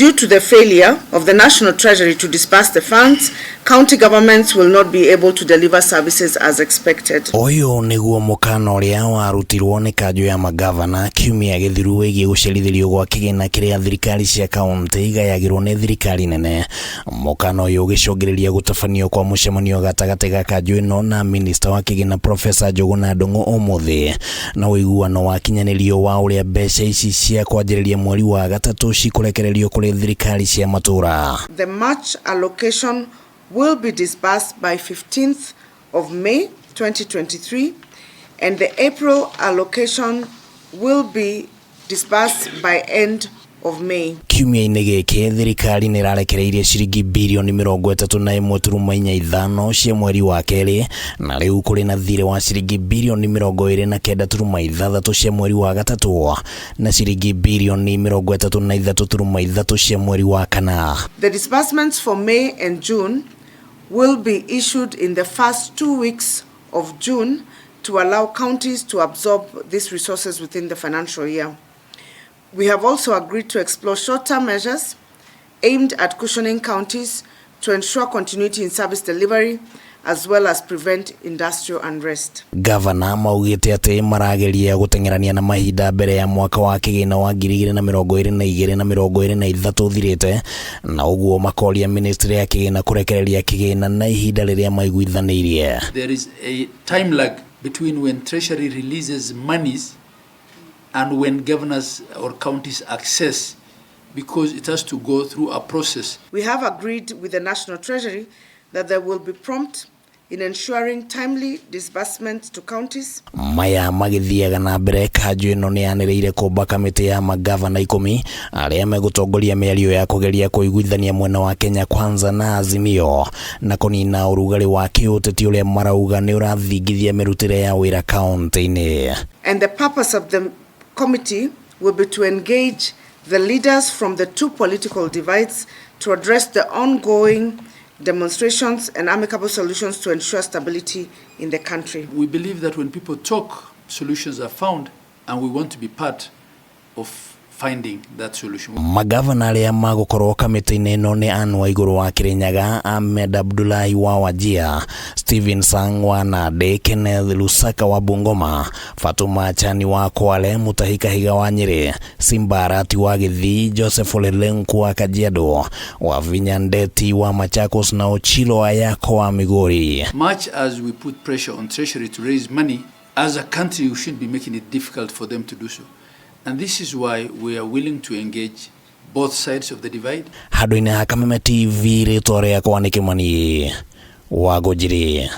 Due to the failure of the National Treasury to disburse the funds, county governments will not be able to deliver services as expected. Ũyũ nĩguo mũkana ũrĩa warutirwo nĩ kanjũ ya magavana kiumia gĩthiru wĩgiĩ gũcerithĩrio gwa kĩgĩna kĩrĩa thirikari cia kaũntĩ igayagĩrwo nĩ thirikari nene. Mũkana ũyũ ũgĩcũngĩrĩria gũtabanio kwa mũcemanio gatagatĩ ga kanjũ ĩno na minista wa kĩgĩna Profesa Njũgũna Ndung'u ũmũthĩ, na ũiguano wakinyanĩrio wa ũrĩa mbeca ici cia kwanjĩrĩria mweri wa gatatũ cikũrekererio kũrĩ thirikari cia matũra. The March allocation will be disbursed by 15th of May 2023, and the April allocation will be disbursed by end of May. Kiumia-inĩ gĩkĩ, thirikari nĩ ĩrarekereirie ciringi birioni 31.45 cia mweri wa kerĩ, na rĩu kũrĩ na thirĩ wa ciringi birioni 29.6 cia mweri wa gatatũ na ciringi birioni 33.3 cia mweri wa kana. The disbursements for May and June will be issued in the first 2 weeks of June to allow counties to absorb these resources within the financial year. We have also agreed to explore short-term measures aimed at cushioning counties to ensure continuity in service delivery as well as prevent industrial unrest. Gavana maugĩte atĩ marageria gũteng'erania na mahinda mbere ya mwaka wa kĩgĩna wa 2022 na 23 ũthirĩte, na ũguo makoria ministry ya kĩgĩna kũrekereria kĩgĩna na ihinda rĩrĩa maiguithanĩirie. There is a time lag between when Treasury releases monies and when governors or counties access, because it has to go through a process. We have agreed with the National Treasury that there will be prompt in ensuring timely disbursement to counties. Maya magĩthiaga na mbere, kanjũ ĩno nĩ yanĩrĩire kũmba kamĩtĩ ya magavana 10 arĩa megũtongoria mĩario ya kũgeria kũiguithania mwena wa Kenya Kwanza na Azimio na kũnina ũrugarĩ wa kĩũteti ũrĩa marauga nĩ ũrathingithia mĩrutĩre ya wĩra kaũntĩ-inĩ. And the purpose of the committee will be to engage the leaders from the two political divides to address the ongoing demonstrations and amicable solutions to ensure stability in the country. We believe that when people talk, solutions are found, and we want to be part of finding that solution. Magavana arĩa magũkorwo kamĩtĩ-inĩ ĩno nĩ Anne Waigũrũ wa Kirinyaga, Ahmed Abdullahi wa Wajir, Stephen Sang wa Nandi, Kenneth Lusaka wa Bungoma, Fatuma Chani wa Kwale, Mutahi Kahiga wa Nyeri, Simba Arati wa Githii, Joseph Ole Lenku wa Kajiado, Wavinya Ndeti wa Machakos na Ochilo Ayako wa Migori. Much as we put pressure on Treasury to raise money, as a country we shouldn't be making it difficult for them to do so. And this is why we are willing to engage both sides of the divide. Handũ-inĩ ha Kameme TV, rĩtwa rĩakwa nĩ Kĩmani wa Ngũnjiri.